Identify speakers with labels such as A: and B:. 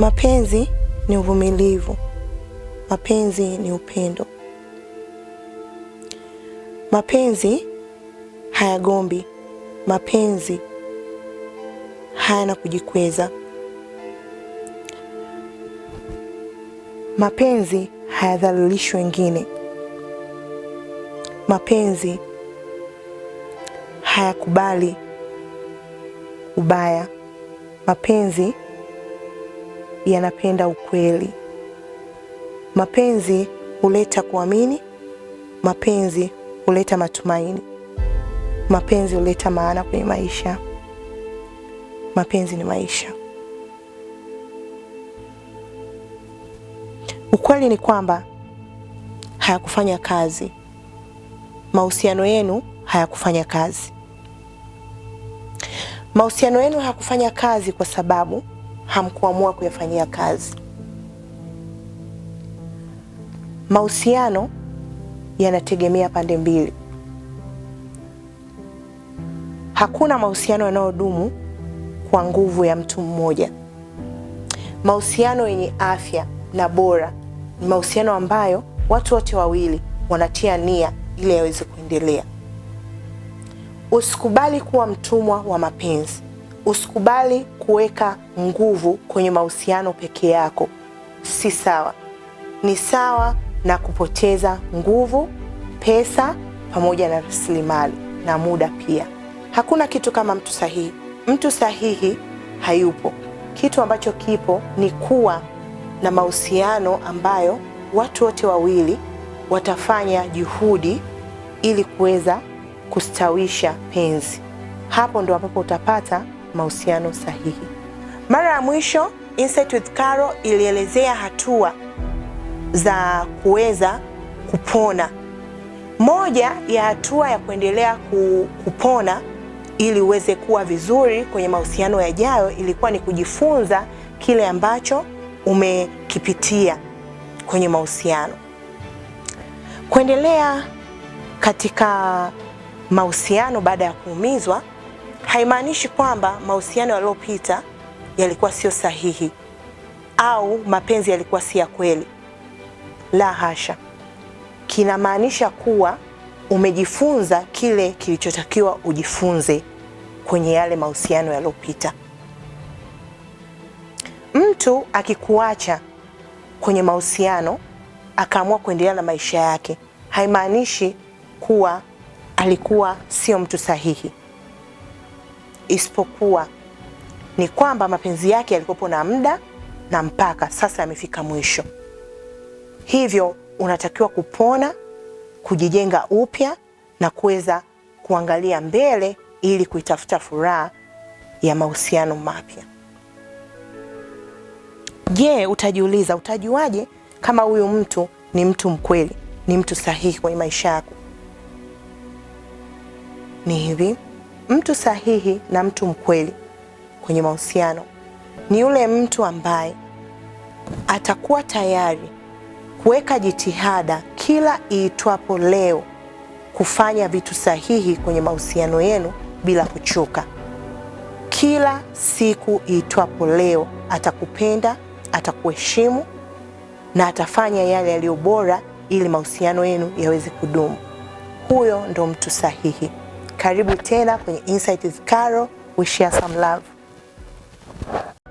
A: Mapenzi ni uvumilivu. Mapenzi ni upendo. Mapenzi hayagombi. Mapenzi hayana kujikweza. Mapenzi hayadhalilishi wengine. Mapenzi hayakubali ubaya. Mapenzi yanapenda ukweli. Mapenzi huleta kuamini. Mapenzi huleta matumaini. Mapenzi huleta maana kwenye maisha. Mapenzi ni maisha. Ukweli ni kwamba hayakufanya kazi. Mahusiano yenu hayakufanya kazi. Mahusiano yenu hayakufanya kazi kwa sababu hamkuamua kuyafanyia kazi. Mahusiano yanategemea pande mbili. Hakuna mahusiano yanayodumu kwa nguvu ya mtu mmoja. Mahusiano yenye afya na bora ni mahusiano ambayo watu wote wawili wanatia nia ili yaweze kuendelea. Usikubali kuwa mtumwa wa mapenzi. Usikubali kuweka nguvu kwenye mahusiano peke yako. Si sawa. Ni sawa na kupoteza nguvu, pesa, pamoja na rasilimali na muda pia. Hakuna kitu kama mtu sahihi. Mtu sahihi hayupo. Kitu ambacho kipo ni kuwa na mahusiano ambayo watu wote wawili watafanya juhudi ili kuweza kustawisha penzi. Hapo ndo ambapo utapata mahusiano sahihi. Mara ya mwisho Insight with Caro ilielezea hatua za kuweza kupona. Moja ya hatua ya kuendelea kupona ili uweze kuwa vizuri kwenye mahusiano yajayo ilikuwa ni kujifunza kile ambacho umekipitia kwenye mahusiano. Kuendelea katika mahusiano baada ya kuumizwa haimaanishi kwamba mahusiano yaliyopita yalikuwa sio sahihi au mapenzi yalikuwa si ya kweli. La hasha. Kinamaanisha kuwa umejifunza kile kilichotakiwa ujifunze kwenye yale mahusiano yaliyopita. Mtu akikuacha kwenye mahusiano akaamua kuendelea na maisha yake, haimaanishi kuwa alikuwa sio mtu sahihi. Isipokuwa ni kwamba mapenzi yake yalikuwa na muda na mpaka sasa yamefika mwisho. Hivyo unatakiwa kupona, kujijenga upya na kuweza kuangalia mbele ili kuitafuta furaha ya mahusiano mapya. Je, utajiuliza, utajuaje kama huyu mtu ni mtu mkweli, ni mtu sahihi kwenye maisha yako? Ni hivi, mtu sahihi na mtu mkweli kwenye mahusiano ni yule mtu ambaye atakuwa tayari kuweka jitihada kila iitwapo leo kufanya vitu sahihi kwenye mahusiano yenu bila kuchoka. Kila siku iitwapo leo atakupenda, atakuheshimu na atafanya yale yaliyo bora ili mahusiano yenu yaweze kudumu. Huyo ndo mtu sahihi. Karibu tena kwenye Insight with Caro. We share some love.